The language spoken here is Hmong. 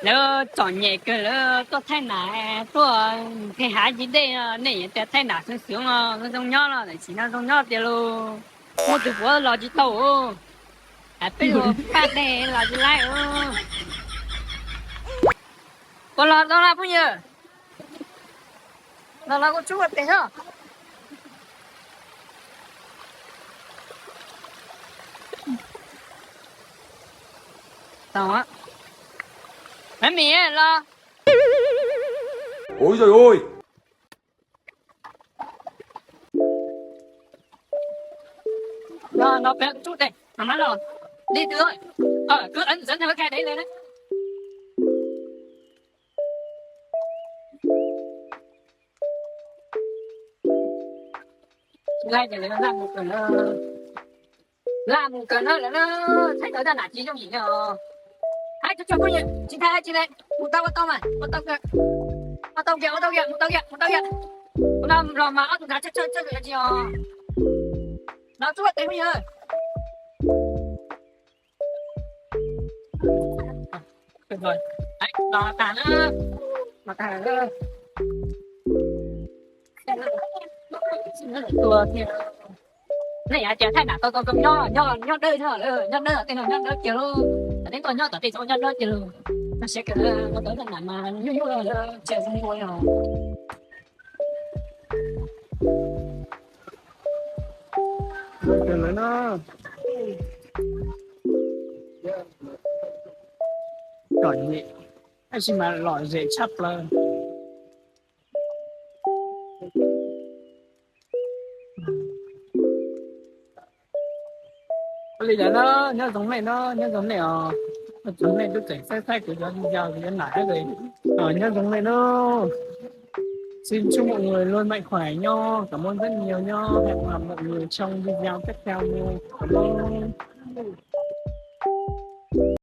Lawv txom nyem kawg, lawv tuaj thaij nam tuaj nqhis hav nqhis dej no, nej yuav tias thaij nam xwb xwb no zoo nyob no, tam sim no zoo nyob tiag lauj. Muaj tus puav los tsis tau, peb ua paj dej los tsis laib. Puas los tau no phooj ywg? Los los kuv tsub ua tes no. Mami los. Ôi giời ơi. Los no peb tsub tes, mam los. Đi từ thôi. Ờ, cứ ấn dẫn theo cái khe đấy lên đấy. Laj mus kawg na, laj mus kawg na lawm na, thaij tau zaj nam tsis yooj yim os. Hais tso tso phooj ywg, tsis thaij tsis li, mus tau ua tau mas, ua tau kiag, ua tau kiag, ua tau kiag, mus tau kiag, mus tau kiag. Ua no los mas ob tug nrad tshaj tshaj tshaj tsis os. Los tsub ua tes phooj ywg. Los tag na, los tag lawm. Tua thiab. Nej yav tias thaij nam tau tau zoo nyob, nyob nyob dawb nyob, nyob dawb tej no nyob dawb kiag lauj. Tam nej tuaj nyob tom tej tsob nyob dawb kiag lauj. Mas siab kawg, ua tau thaij nam mas nyuaj nyuaj, tsis zoo ua os. Lawv na, txom nyem tab sis mas lom zem tshaj plaws. Ua li ntawd na, nyob zoo nej na, nyob zoo nej os. Nyob zoo nej twb tseem saib saib kuv cov video kuv cov nam, nyob zoo nej na. Xin chúc mọi người luôn mạnh khỏe nhá. Cảm ơn rất nhiều nhá. Hẹn gặp lại mọi người trong video tiếp theo nha. Cảm ơn.